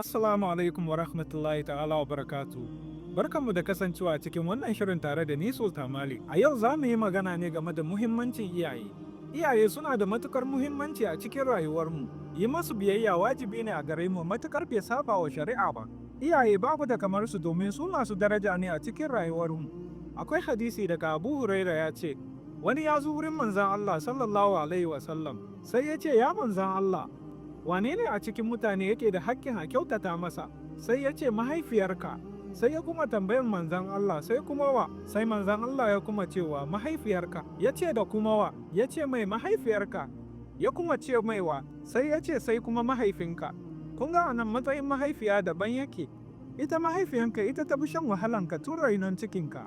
Assalamu alaikum wa rahmatullahi ta'ala wa barakatu. Barkanmu da kasancewa cikin wannan shirin tare da ni Sultan Malik. A yau za mu yi magana ne game da muhimmancin iyaye. Iyaye suna da matukar muhimmanci a cikin rayuwarmu. Yi masu biyayya wajibi ne a gare mu, matukar bai saba wa shari'a ba. Iyaye babu da kamar su, domin su masu daraja ne a cikin rayuwarmu. Akwai hadisi daga Abu Huraira, ya ce, wani ya zo wurin Manzon Allah sallallahu alaihi wasallam, sai ya ce, "Ya Manzon Allah, wane ne a cikin mutane yake da hakkin a kyautata masa?" Sai ya ce, "Mahaifiyarka." Sai ya kuma tambayan Manzan Allah, "Sai kuma wa?" Sai Manzan Allah ya kuma cewa, "Mahaifiyarka." Ya ce, "Da kuma wa?" Ya ce mai, "Mahaifiyarka." Ya kuma ce mai, "Wa?" Sai ya ce, "Sai kuma mahaifinka." Kun ga anan matsayin mahaifiya daban yake. Ita mahaifiyanka, ita ta fi shan wahalanka tun rainon cikinka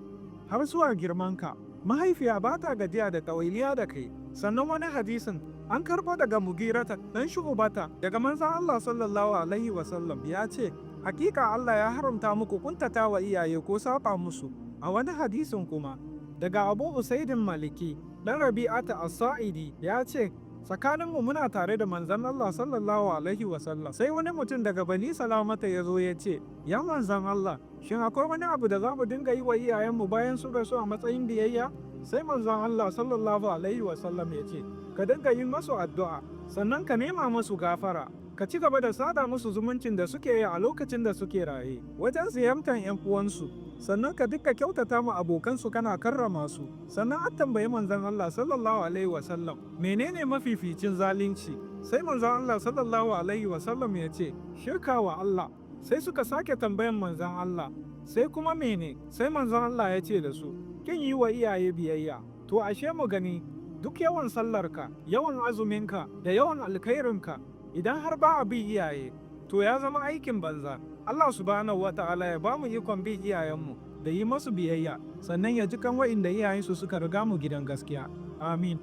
har zuwa girmanka. Mahaifiya ba ta gajiya da ɗawainiya da kai. Sannan wani hadisin an karɓo daga Mugirata ɗan Shu'ubata, daga Manzon Allah sallallahu alaihi wasallam, ya ce, "Hakika Allah ya haramta muku kuntata wa iyaye ko saba musu." A wani hadisin kuma daga Abu Usaidin Maliki ɗan Rabi'ata As-Sa'idi, ya ce, tsakaninmu muna tare da Manzon Allah sallallahu alaihi wasallam, sai wani mutum daga Bani Salamata ya zo ya ce, "Ya Manzon Allah, shin akwai wani abu da za mu dinga yi wa iyayenmu bayan su rasu a matsayin biyayya?" Sai Manzon Allah sallallahu alaihi wasallam ya ce, "Ka dinga yi masu addu'a, sannan ka nema masu gafara, ka ci gaba da sada musu zumuncin da suke yi a lokacin da suke raye wajen ziyartar 'yan uwansu, sannan ka dinga kyautata ma abokansu, kana karrama su." Sannan an tambayi Manzon Allah sallallahu alaihi wasallam, menene mafificin zalunci? Sai Manzon Allah sallallahu alaihi wasallam ya ce, "Shirka wa Allah." Sai suka sake tambayan Manzon Allah, "Sai kuma mene?" Sai Manzon Allah ya ce da su, "Kin yi wa iyaye biyayya." To ashe mu gani, duk yawan sallarka, yawan azuminka da yawan alkhairinka, idan har ba a bi iyaye, to ya zama aikin banza. Allah subhanahu wa ta'ala ya ba mu ikon bi iyayenmu da yi masu biyayya, sannan ya ji kan wa'inda iyayensu suka riga mu gidan gaskiya. Amin.